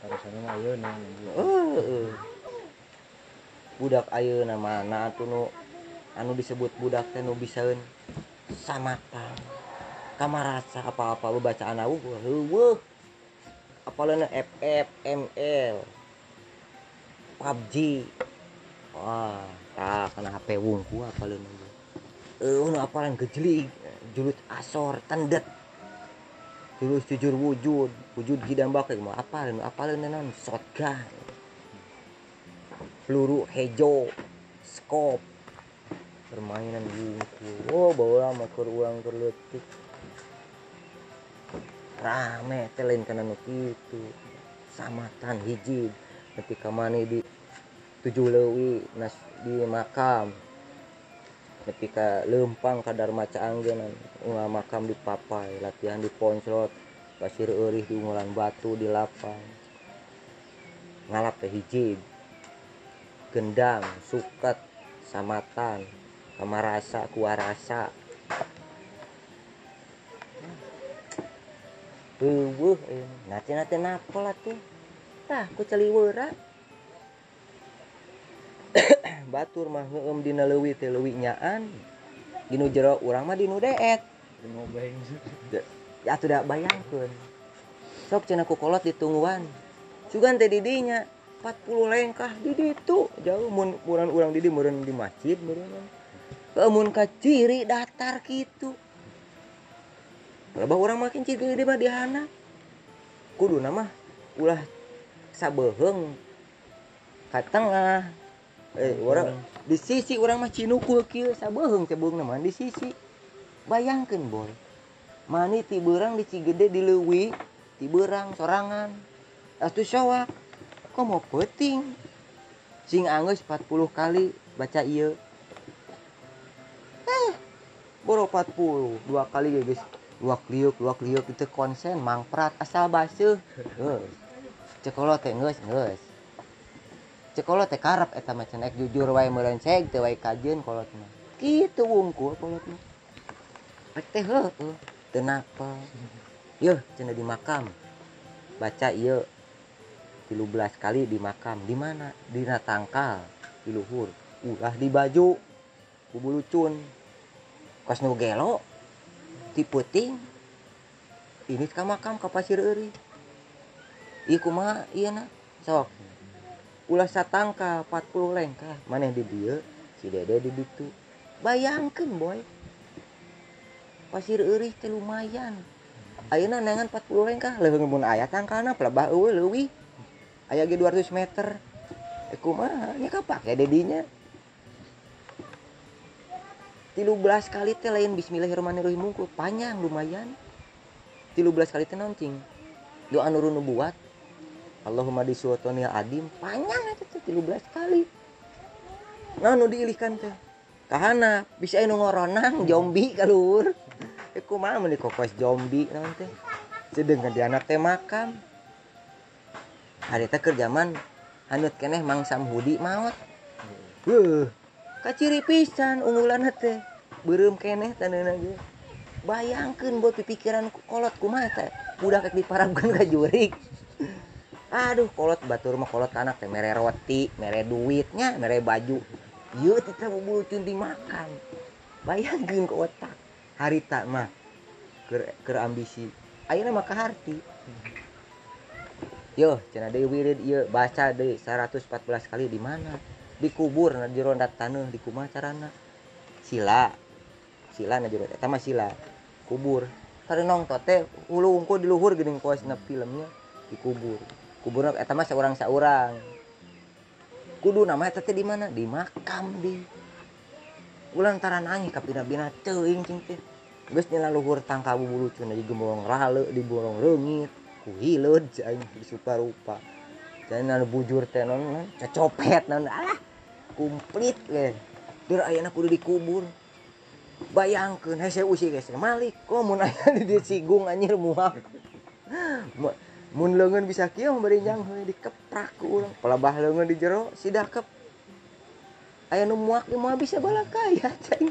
Harusnya mah ayeuna. Heeh. Budak ayeuna mana atuh nu anu disebut budak teh nu bisaeun samatan. Kamarasa apa-apa bacaan heueuh. Apaleuna FF, ML, PUBG. Wah, tah kana HP wungkul apaleuna. Eueuh nu apalan gejlig, julut asor, tendet. Jurus jujur wujud, wujud gidambak mah apaleun, apaleun naon shotgun. Peluru hejo, skop. Permainan wungkul. Oh, baheula mah keur urang keur leutik. Rame teh lain kana nu kitu. Samatan hiji ketika mani di tujuh leuwi nas di makam. Ketika leumpang ka Dharma Caanggeun unggal makam di papai, latihan di poncrot, pasir eurih di unggulan batu di lapang. Ngalap teh hiji. Gendang, suket, samatan, kamarasa, kuarasa. Eueuh nate-nate napel atuh. Tah ku celiweura. Batur mah ngeueum dina leuwi teh leuwi nyaan. Dinu jero urang mah dinu deet. Ya atuh da bayangkeun. Sok cenah ku kolot ditungguan. Sugan teh di dinya 40 lengkah di ditu jauh mun urang di di meureun di masjid meureun. Mun ka ciri datar kitu. Lebah urang makin ciri gede mah dihana. Kuduna mah ulah sabeuheung ka tengah. Urang di sisi urang mah cinukul kieu sabeuheung cebeungna mah di sisi. Bayangkeun boy. Mani ti beurang di Cigede di leuwi, ti beurang sorangan. Atuh soak komo peuting. Sing anggeus 40 kali baca ieu. Boro 40, dua kali ge geus. Luak liuk itu konsen mangprat asal baseuh. Geus. Cekolot teh geus geus. Cekolot teh karep eta mah cenah jujur wae meureun ceg teu wae kajeun kolot mah. Kitu wungkul kolot mah. Rek teh heueuh teu napa. Yeuh cenah di makam. Baca ieu 13 kali di makam. Di mana? Dina tangkal di luhur. Ulah di baju bubulucun. Kos nu gelo ti peuting ini ka makam ka pasir eureun. Ieu kumaha ieu na? Sok. Ulah satangka 40 lengkah maneh di dieu, si Dede di ditu. Bayangkeun boy. Pasir eurih teh lumayan. Ayeuna neangan 40 lengkah leuheung mun aya tangkalna pelebah eueuh leuwih. Aya ge 200 meter. Kumaha nya kapake dedinya. 13 kali teh lain bismillahirrahmanirrahim mungkul panjang lumayan. 13 kali teh naon cing? Doa nurun nubuat. Allahumma disuwatoni adim panjang eta teh 13 kali. Nah nu diilihkan teh. Kahana bisa anu ngoronang zombie ka luhur. Kumaha mun dikokos zombie naon teh. Sedengkeun di anak teh makam. Harita keur zaman haneut keneh Mang Samhudi maot. Heuh. Kaciri pisan unggulan teh beureum keneh taneuhna ge. Bayangkeun buat pikiran kolot kumaha teh budak rek diparabkeun ka jurig. Aduh kolot batur mah kolot anak teh mere roti, mere duitnya, mere baju. Ieu teh bubulucun dimakan. Bayangkeun ke otak. Harita mah keur ambisi. Ayeuna mah kaharti. Yo cenah deui wirid ieu baca deui 114 kali di mana? Dikubur na jero taneuh di kumaha carana sila sila na jero eta mah sila kubur sarenong teh hulu unggul di luhur geuning kos na filmnya dikubur kuburna eta mah saurang-saurang kudu nama eta teh di mana di makam di ulang tarananya ka bina-bina teuing cing teh geus nyela luhur tangka bubulucun di gembolong rale di bolong reungit ku hileud aing disupa-rupa dan anu bujur teh non cocopet non alah komplit we. Deur ayeuna kudu dikubur. Bayangkeun hese usi geus malik komun aya di sigung anjir muak. Mun leungeun bisa kieu bari jang heuy dikeprak ku urang. Pelabah leungeun di jero sidakep. Aya nu muak di moal bisa balakaya cai.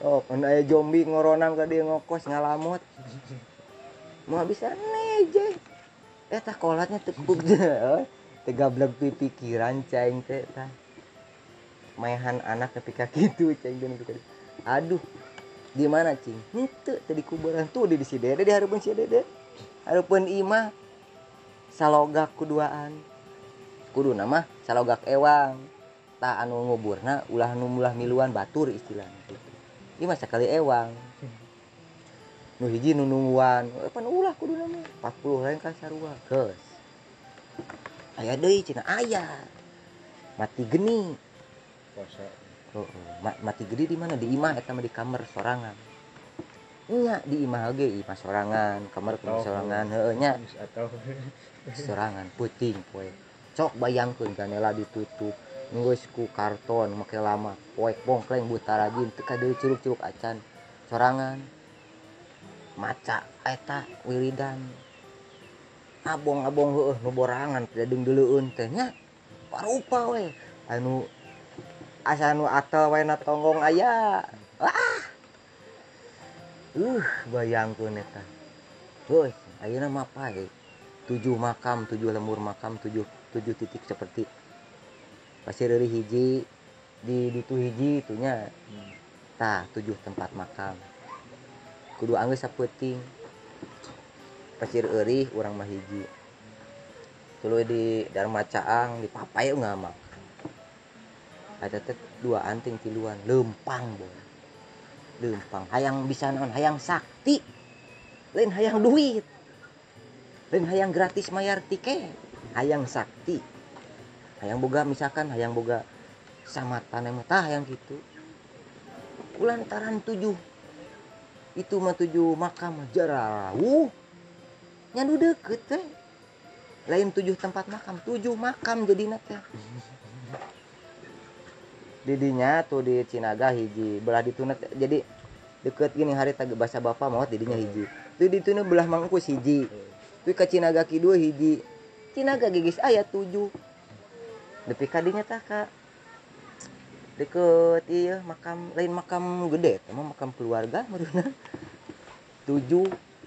Oh, mun aya zombie ngoronang ka dieu ngokos ngalamot. Moal bisa neje. Eta kolatnya teu teu gablek pikiran cai teh tah. Maehan anak nepi ka kitu cai teh nepi ka. Aduh. Di mana cing? Henteu teh di kuburan tuh di si Dede di hareupeun si Dede. Hareupeun imah salogak kuduaan. Kuduna mah salogak ewang. Tah anu nguburna ulah nu mulah miluan batur istilahna kitu. Ieu mah sakali ewang. Nu hiji nu nungguan, pan ulah kuduna mah 40 lain kan sarua. Geus. Aya deui cenah aya. Mati geni. Puasa. Oh, mati gede di mana? Di imah eta mah di kamar sorangan. Nya di imah oge imah sorangan, kamar kudu sorangan, heueuh nya. Sorangan peuting poe. Cok bayangkeun janela ditutup, geus ku karton make lama, poek bongkleng buta rajin teu kadeui curug-curug acan. Sorangan. Maca eta wiridan. Abong-abong heueuh nu borangan teh deung-deuleueun teh nya. Parupa we anu asa nu atel wae na tonggong aya. Ah. Bayangkeun eta. Heuh, ayeuna mah pae. 7 makam, 7 lemur makam, 7 titik seperti Pasir Reureuh hiji, di ditu hiji itu nya. Tah, 7 tempat makam. Kudu anggeus sapeuting. Pasir Eurih urang mah hiji. Tuluy di Dharma Caang, di Papai ngamak. Ada teh 2 anting tiluan lempang boy. Lempang hayang bisa naon, hayang sakti. Lain hayang duit. Lain hayang gratis mayar tiket, hayang sakti. Hayang boga misalkan hayang boga samatan mah tah hayang kitu. Kulantaran 7. Itu mah 7 makam jarauh. Nya nu deukeut teh. Lain 7 tempat makam, 7 makam jadina teh. Didinya tuh di Cinaga hiji, belah dituna jadi deket gini hari tag bahasa bapak maot didinya hiji. Tuh dituna belah mangkus hiji. Tuh ka Cinaga kidul hiji. Cinaga geus aya 7. Nepi ka dinya tah ka deket ieu makam lain makam gede, teh mah makam keluarga meureunna. 7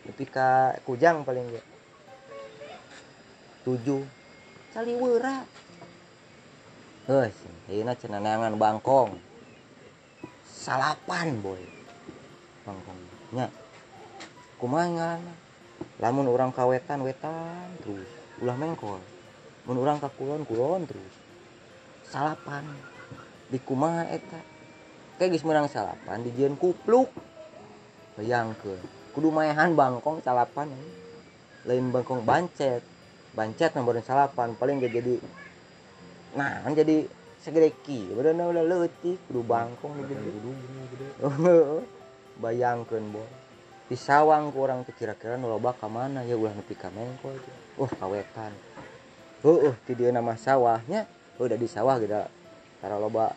nepi ka Kujang paling ge. 7 caliweura. Heuh, ayeuna cenah neangan bangkong. 9 boy. Bangkong nya. Kumaha ngaranna? Lamun urang ka wetan wetan terus, ulah mengkol. Mun urang ka kulon kulon terus. 9. Di kumaha eta? Kayak geus meunang 9 dijieun kupluk. Bayangkeun, kudu maehan bangkong 9. Lain bangkong bancet. Bancet mah baru 9 paling ge jadi nah, kan jadi segede ki, bener udah leutik, kudu bangkong gede. Bayangkeun boy. Di sawang ku urang teh kira-kira nu loba ka mana ya ulah nepi ka mengkol teh. Wah, kawetan. Heueuh, ti dieu mah sawahnya, udah di sawah geus tara loba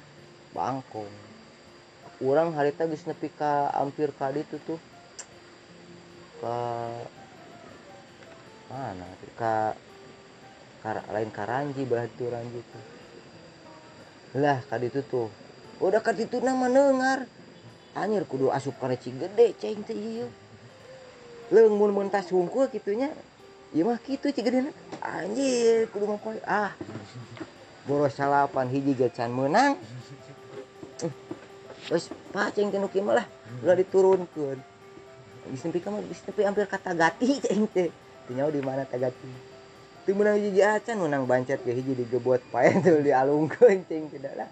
bangkong. Urang harita geus nepi ka hampir ka ditu tuh. Ka mana? Ka lain karanji belah itu ranji tuh. Lah ka ditu tuh. Udah ka ditu na mah neungar. Anjir kudu asup ka reci gede ceng teh ieu. Leung mun mentas hungkul kitunya. Ieu mah kitu cigedena. Anjir kudu mangkoy ah. Boros 9 hiji ge can meunang. Geus pa ceng teh nu kieu mah lah. Ulah diturunkeun. Geus nepi ka mah geus nepi hampir ka Tagati ceng teh. Teu nyaho di mana Tagati. Teu meunang hiji acan meunang bancet ge hiji digebot pae teu dialungkeun cing teh lah.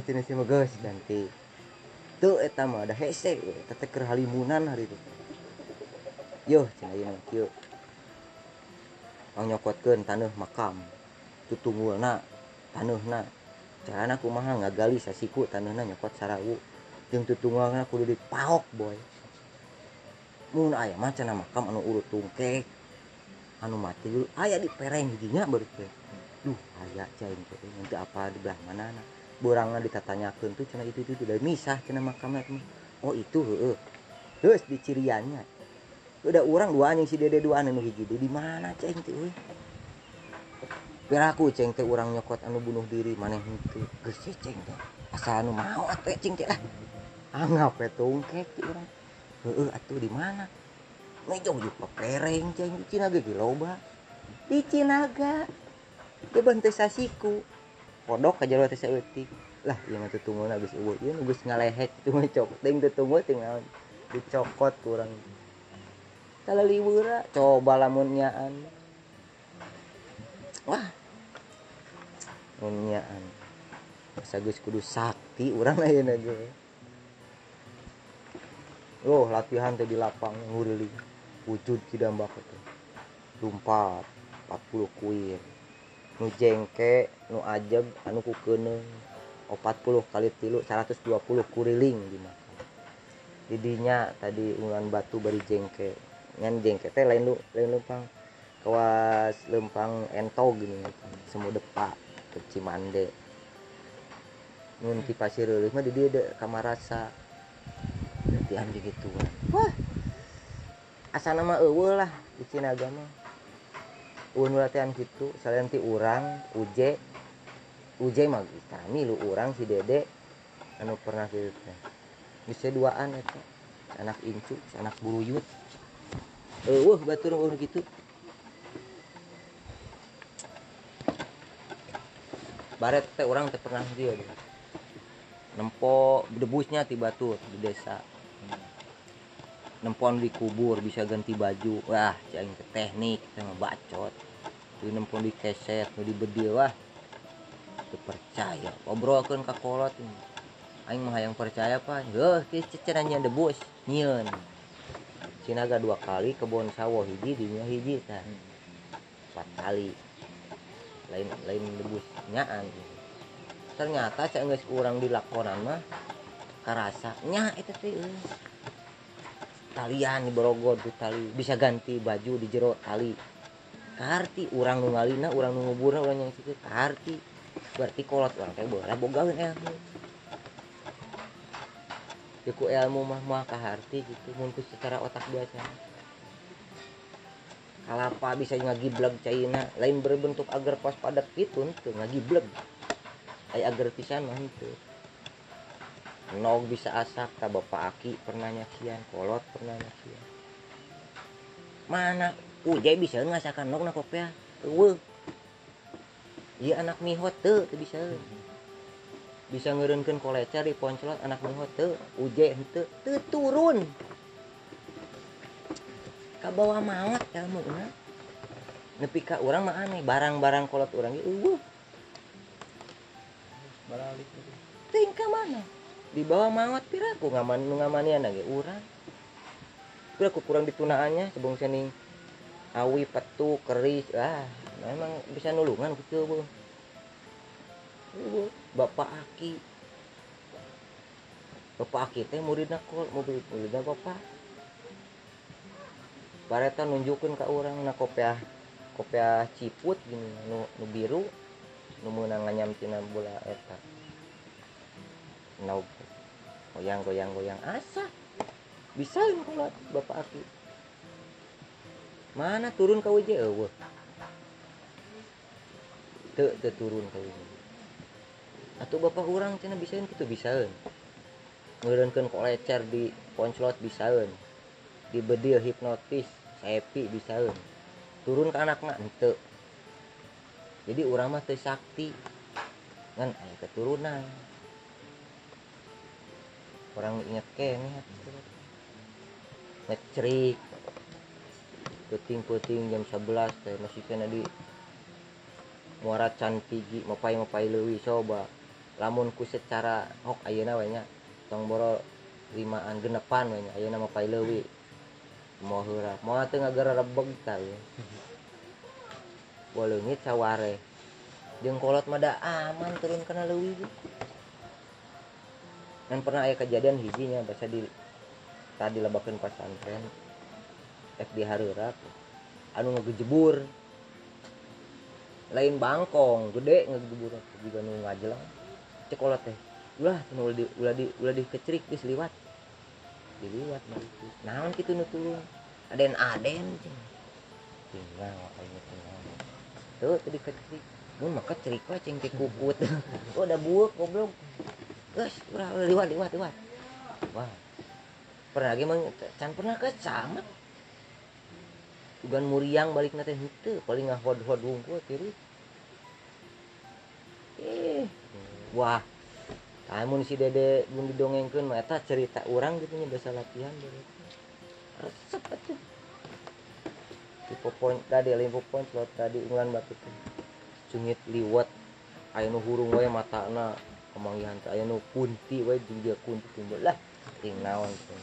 Cenah si mah geus ganti. Teu eta mah da hese eta teh keur halimunan hari itu. Yuh cenah ieu mah kieu. Nyokotkeun taneuh makam. Tutunggulna taneuhna. Carana kumaha ngagali sasiku taneuhna nyokot sarawu. Jeung tutunggalna kudu dipaok boy. Mun aya mah cenah makam anu urut tungkek. Anu mati dulu aya di pereng hijinya baru teh. Duh aya cai teh nanti apa di belah mana na. Borangna ditatanyakeun tuh cenah itu udah misah cenah makamna teh. Oh itu heueuh. Geus di ciriannya. Udah urang dua anjing si Dede dua anu hiji di mana cai teh euy. Piraku ceng teh urang nyokot anu bunuh diri maneh henteu. Geus ceng teh. Asa anu maot we cing teh lah. Anggap we tungkek teh urang. Heueuh atuh di mana? Ngejauh juga pereng ceng cina ge loba. Di Cinaga. Dia bantu sasiku. Kodok ka jero teh saeutik. Lah ieu mah tutunguna geus eueuh. Ieu nu geus ngalehek kitu mah cok. Teuing tutunggu teh naon. Dicokot kurang. Talaliweura coba lamun nyaan. Wah. Mun nyaan. Masa geus kudu sakti urang ayeuna ge. Loh latihan teh di lapang nguriling. Wujud Ki Dambak teh. Lumpat 40 kuir. Nu jengke, nu ajeg, anu ku keuneung. 40 kali 3 120 kuriling dimakan. Didinya tadi unggulan batu bari jengke. Ngan jengke teh lain lu lain lempang. Kawas lempang entog gini semu depa ke Cimande. Mun ti Pasir Reuleus mah di dieu de kamarasa. Latihan jeung gituan. Wah. Asana mah eueuh lah di Cinaga mah. Eueuh nu latihan kitu salian ti urang, Uje. Uje mah kami lu urang si Dede anu pernah kitu teh. Geus duaan eta. Anak incu, anak buruyut. Eueuh batur eueuh kitu. Baret teh urang teh pernah dia gitu. Nempo debusnya ti batur di desa. Nempon dikubur bisa ganti baju. Wah, cai aing teh teknik teh mah bacot. Teu nempon di keset, nu dibedil wah. Teu percaya. Obrolkeun ka kolot. Aing mah hayang percaya pa. Heuh, kieu cenah nyeun debus, nyieun. Cinaga 2 kali kebon sawo hiji dinya hiji tah. 4 kali. Lain lain debus nyaan. Ternyata cek geus urang dilakonan mah karasa nya eta teh euy. Talian di borogod di tali bisa ganti baju di jero tali. Kaharti urang nu ngalina, urang nu nguburna, urang yang situ kaharti. Berarti kolot urang teh baheula bogaeun ilmu. Ya ku ilmu mah moal kaharti gitu mun ku secara otak biasa. Kalapa bisa ngagibleg caina, lain berbentuk agar pas padat kitu henteu ngagibleg. Aya agar pisan mah henteu. Nog bisa asak ka Bapak Aki pernah nyaksian, kolot pernah nyaksian. Mana Ujai bisa ngasakan nog na kopea? Eueuh. Ieu anak mihot teu teu bisa. Bisa ngeureunkeun kolecer di poncelot anak mihot teu, Ujai henteu teu turun. Kabawa maot ilmuna. Nepi ka urang mah aneh, barang-barang kolot urang ge eueuh. Baralik. Teuing ka mana? Dibawa maot piraku ngaman nu ngamanian ge urang. Piraku kurang ditunaannya sebong sening awi petu keris ah memang bisa nulungan kitu bu. Bapak Aki. Bapak Aki teh muridna kol, muridna bapak. Bareta nunjukeun ka urang na kopiah kopiah ciput gini nu, nu biru nu meunang nganyam tina bola eta. Nog goyang goyang goyang asa bisa kolot Bapak Aki. Mana turun ka UJ eueuh. Teu teu turun ka UJ. Atuh bapak urang cenah bisaeun kitu bisaeun. Ngeureunkeun kolecer di ponclot bisaeun. Di bedil hipnotis sepi bisaeun. Turun ka anakna henteu. Jadi urang mah teu sakti. Ngan aya keturunan. Orang inget keneh ngecerik peuting-peuting jam 11 teh masih kena di Muara Cantigi mapai-mapai leuwih coba lamun ku secara hok ayeuna we nya tong boro limaan genepan we nya ayeuna mapai leuwih moal heurap moal teu ngagarerebeg tah ieu boleungit saware jeung kolot mah da aman turun kana leuwih ge. Kan pernah aya kejadian hijinya basa di tadi lebakeun pasantren rek dihareurak anu ngegejebur lain bangkong gede ngegejebur juga nu ngajelang cek kolot teh ulah nu ulah di ulah dikecerik geus liwat diliwat mah itu naon kitu nu tulung aden-aden cenah tinggal aing teh teu teu dikecerik mun mah kecerik we cing teh kukut oh da bueuk goblok geus ulah liwat liwat liwat. Wah. Pernah ge mah can pernah ke camat. Sugan muriang balikna teh henteu paling ngahod-hod wungkul tiris. Wah. Mun si Dede mun didongengkeun mah eta cerita urang gitu nya bahasa latihan baru. Resep atuh. Di popon tadi lain popon slot tadi unggulan batu teh. Cungit liwet aya nu hurung we matana pemanggihan teh aya nu kunti we jeung dia kunti timbul lah ting naon teh.